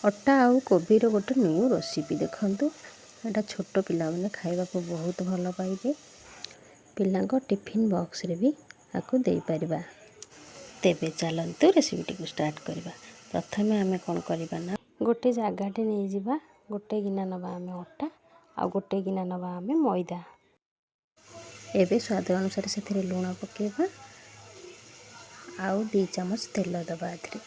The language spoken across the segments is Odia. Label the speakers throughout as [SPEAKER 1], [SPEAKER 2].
[SPEAKER 1] ଅଟା ଆଉ କୋବିର ଗୋଟେ ନ୍ୟୁ ରେସିପି। ଦେଖନ୍ତୁ, ଏଇଟା ଛୋଟ ପିଲାମାନେ ଖାଇବାକୁ ବହୁତ ଭଲ ପାଇବେ। ପିଲାଙ୍କ ଟିଫିନ୍ ବକ୍ସରେ ବି ଆକୁ ଦେଇପାରିବା। ତେବେ ଚାଲନ୍ତୁ ରେସିପିଟିକୁ ଷ୍ଟାର୍ଟ କରିବା। ପ୍ରଥମେ ଆମେ କ'ଣ କରିବା ନା, ଗୋଟେ ଜାଗାଟେ ନେଇଯିବା। ଗୋଟେ ଗିନା ନେବା ଆମେ ଅଟା ଆଉ ଗୋଟେ ଗିନା ନେବା ଆମେ ମଇଦା। ଏବେ ସ୍ୱାଦ ଅନୁସାରେ ସେଥିରେ ଲୁଣ ପକାଇବା ଆଉ 2 ଚାମଚ ତେଲ ଦେବା ଏଥିରେ।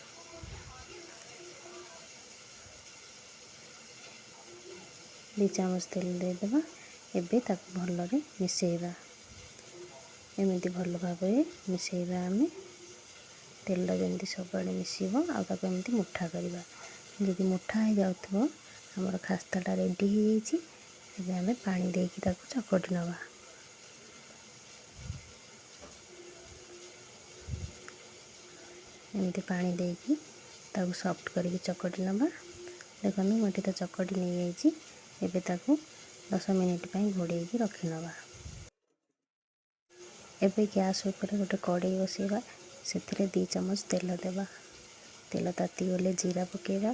[SPEAKER 1] 2 ଚାମଚ ତେଲ ଦେଇଦେବା। ଏବେ ତାକୁ ଭଲରେ ମିଶାଇବା। ଏମିତି ଭଲ ଭାବରେ ମିଶାଇବା ଆମେ, ତେଲ ଯେମିତି ସବୁଆଡ଼େ ମିଶିବ। ଆଉ ତାକୁ ଏମିତି ମୁଠା କରିବା। ଯଦି ମୁଠା ହେଇଯାଉଥିବ, ଆମର ଖାସ୍ତାଟା ରେଡ଼ି ହେଇଯାଇଛି। ଏବେ ଆମେ ପାଣି ଦେଇକି ତାକୁ ଚକଟି ନେବା। ଏମିତି ପାଣି ଦେଇକି ତାକୁ ସଫ୍ଟ କରିକି ଚକଟି ନେବା। ଦେଖନ୍ତୁ, ମୁଁ ଏଠି ତ ଚକଟି ନେଇଯାଇଛି। ଏବେ ତାକୁ 10 ମିନିଟ୍ ପାଇଁ ଘୋଡ଼େଇକି ରଖିନେବା। ଏବେ ଗ୍ୟାସ୍ ଉପରେ ଗୋଟେ କଡ଼େଇ ବସେଇବା। ସେଥିରେ 2 ଚାମଚ ତେଲ ଦେବା। ତେଲ ତାତିଗଲେ ଜିରା ପକାଇବା।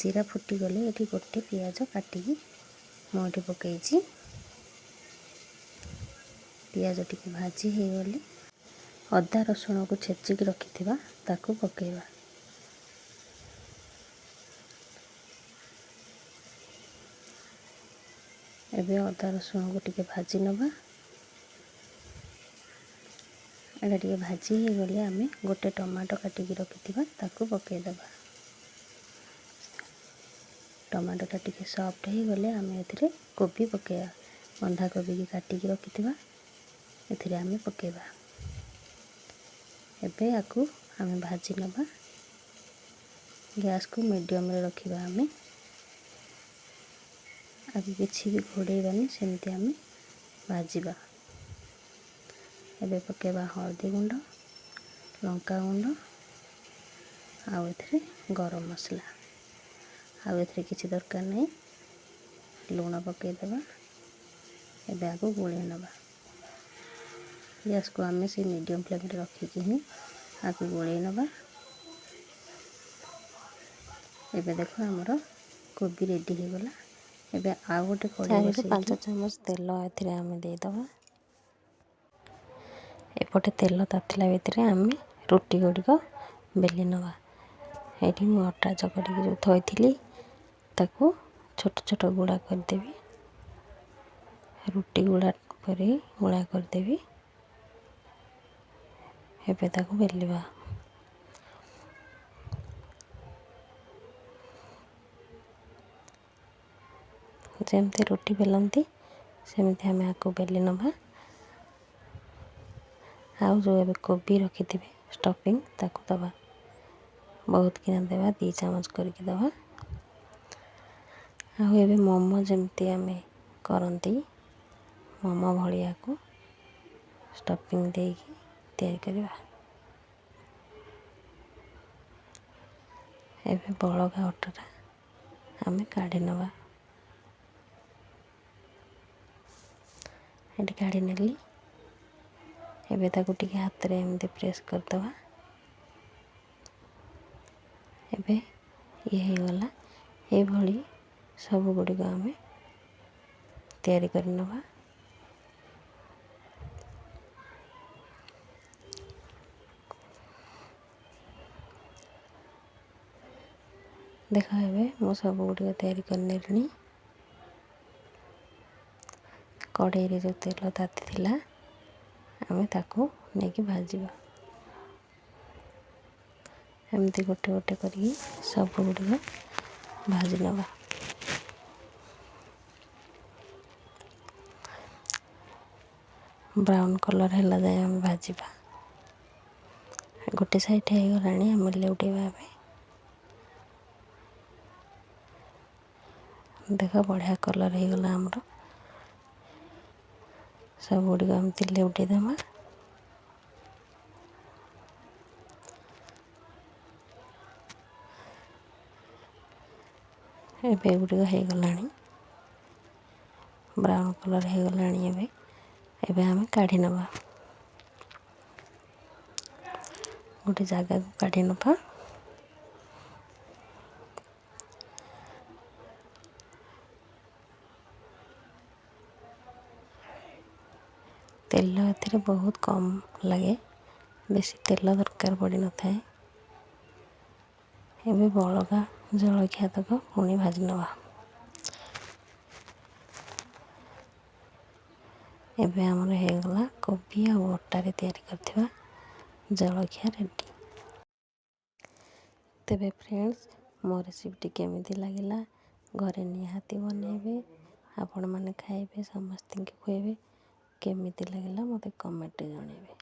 [SPEAKER 1] ଜିରା ଫୁଟିଗଲେ ଏଠି ଗୋଟେ ପିଆଜ କାଟିକି ମୁଁ ଏଠି ପକାଇଛି। ପିଆଜ ଟିକେ ଭାଜି ହେଇଗଲେ ଅଦା ରସୁଣକୁ ଛେଚିକି ରଖିଥିବା ତାକୁ ପକାଇବା। ଏବେ ଅଦା ରସୁଣକୁ ଟିକେ ଭାଜି ନେବା। ଏଇଟା ଟିକେ ଭାଜି ହେଇଗଲେ ଆମେ ଗୋଟେ ଟମାଟୋ କାଟିକି ରଖିଥିବା ତାକୁ ପକାଇଦେବା। ଟମାଟୋଟା ଟିକେ ସଫ୍ଟ ହେଇଗଲେ ଆମେ ଏଥିରେ କୋବି ପକାଇବା। ବନ୍ଧାକୋବିକି କାଟିକି ରଖିଥିବା ଏଥିରେ ଆମେ ପକାଇବା। ଏବେ ଆକୁ ଆମେ ଭାଜି ନେବା। ଗ୍ୟାସ୍କୁ ମିଡ଼ିୟମରେ ରଖିବା ଆମେ। ଆକୁ କିଛି ବି ଘୋଡ଼େଇବାନି, ସେମିତି ଆମେ ଭାଜିବା। ଏବେ ପକାଇବା ହଳଦୀ ଗୁଣ୍ଡ, ଲଙ୍କା ଗୁଣ୍ଡ ଆଉ ଏଥିରେ ଗରମ ମସଲା। ଆଉ ଏଥିରେ କିଛି ଦରକାର ନାହିଁ। ଲୁଣ ପକାଇଦେବା। ଏବେ ଆକୁ ଗୋଳେଇ ନେବା। ଗ୍ୟାସ୍କୁ ଆମେ ସେଇ ମିଡ଼ିୟମ୍ ଫ୍ଲେମ୍ରେ ରଖିକି ହିଁ ଆକୁ ଗୋଳେଇ ନେବା। ଏବେ ଦେଖ, ଆମର କୋବି ରେଡ଼ି ହେଇଗଲା। ଏବେ ଆଉ ଗୋଟେ କଡ଼େଇ
[SPEAKER 2] 4ରୁ
[SPEAKER 1] ବସେଇକି
[SPEAKER 2] 5 ଚାମଚ ତେଲ ଏଥିରେ ଆମେ ଦେଇଦେବା। ଏପଟେ ତେଲ ତାତିଲା ଭିତରେ ଆମେ ରୁଟି ଗୁଡ଼ିକ ବେଲି ନେବା। ଏଇଠି ମୁଁ ଅଟା ଚକଟିକି ଯେଉଁ ଥୋଇଥିଲି, ତାକୁ ଛୋଟ ଛୋଟ ଗୁଳା କରିଦେବି। ରୁଟି ଗୁଳା ପରି ଗୁଳା କରିଦେବି। ଏବେ ତାକୁ ବେଲିବା। ଯେମିତି ରୁଟି ବେଲନ୍ତି, ସେମିତି ଆମେ ଆକୁ ବେଲି ନେବା। ଆଉ ଯେଉଁ ଏବେ କୋବି ରଖିଥିବେ ଷ୍ଟଫିଂ, ତାକୁ ଦେବା। ବହୁତ କିନା ଦେବା, 2 ଚାମଚ କରିକି ଦେବା। ଆଉ ଏବେ ମୋମୋ ଯେମିତି ଆମେ କରନ୍ତି, ମୋମୋ ଭଳିଆକୁ ଷ୍ଟଫିଂ ଦେଇକି ତିଆରି କରିବା। ଏବେ ବଳକା ଅଟାଟା ଆମେ କାଢ଼ି ନେବା। ଏଠି କାଢ଼ି ନେଲି। ଏବେ ତାକୁ ଟିକେ ହାତରେ ଏମିତି ପ୍ରେସ୍ କରିଦେବା। ଏବେ ଇଏ ହେଇଗଲା। ଏଇଭଳି ସବୁ ଗୁଡ଼ିକ ଆମେ ତିଆରି କରିନେବା। ଦେଖ, ଏବେ ମୁଁ ସବୁ ଗୁଡ଼ିକ ତିଆରି କରିନେଲିଣି। କଡ଼େଇରେ ଯେଉଁ ତେଲ ତାତିଥିଲା, ଆମେ ତାକୁ ନେଇକି ଭାଜିବା। ଏମିତି ଗୋଟେ ଗୋଟେ କରିକି ସବୁ ଗୁଡ଼ିକ ଭାଜି ନେବା। ବ୍ରାଉନ୍ କଲର୍ ହେଲା ଯାଏଁ ଆମେ ଭାଜିବା। ଗୋଟେ ସାଇଡ଼୍ ହେଇଗଲାଣି, ଆମେ ଲେଉଟେଇବା ଏବେ। ଦେଖ, ବଢ଼ିଆ କଲର୍ ହେଇଗଲା ଆମର। ସବୁ ଗୁଡ଼ିକ ଏମିତି ଲେଉଟେଇ ଦେବା। ଏବେ ଏଗୁଡ଼ିକ ହେଇଗଲାଣି, ବ୍ରାଉନ୍ କଲର୍ ହେଇଗଲାଣି। ଏବେ ଏବେ ଆମେ କାଢ଼ି ନେବା, ଗୋଟେ ଜାଗାକୁ କାଢ଼ି ନେବା। ତେଲ ଏଥିରେ ବହୁତ କମ୍ ଲାଗେ, ବେଶୀ ତେଲ ଦରକାର ପଡ଼ିନଥାଏ। ଏବେ ବଳକା ଜଳଖିଆ ତକ ପୁଣି ଭାଜି ନେବା। ଏବେ ଆମର ହେଇଗଲା କୋବି ଆଉ ଅଟାରେ ତିଆରି କରିଥିବା ଜଳଖିଆ ରେଡ଼ି। ତେବେ ଫ୍ରେଣ୍ଡସ୍, ମୋ ରେସିପିଟି କେମିତି ଲାଗିଲା? ଘରେ ନିହାତି ବନେଇବେ, ଆପଣମାନେ ଖାଇବେ, ସମସ୍ତଙ୍କୁ ଖୁଆଇବେ। କେମିତି ଲାଗିଲା ମୋତେ କମେଣ୍ଟରେ ଜଣାଇବେ।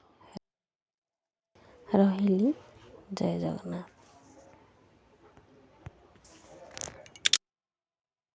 [SPEAKER 2] ରହିଲି, ଜୟ ଜଗନ୍ନାଥ।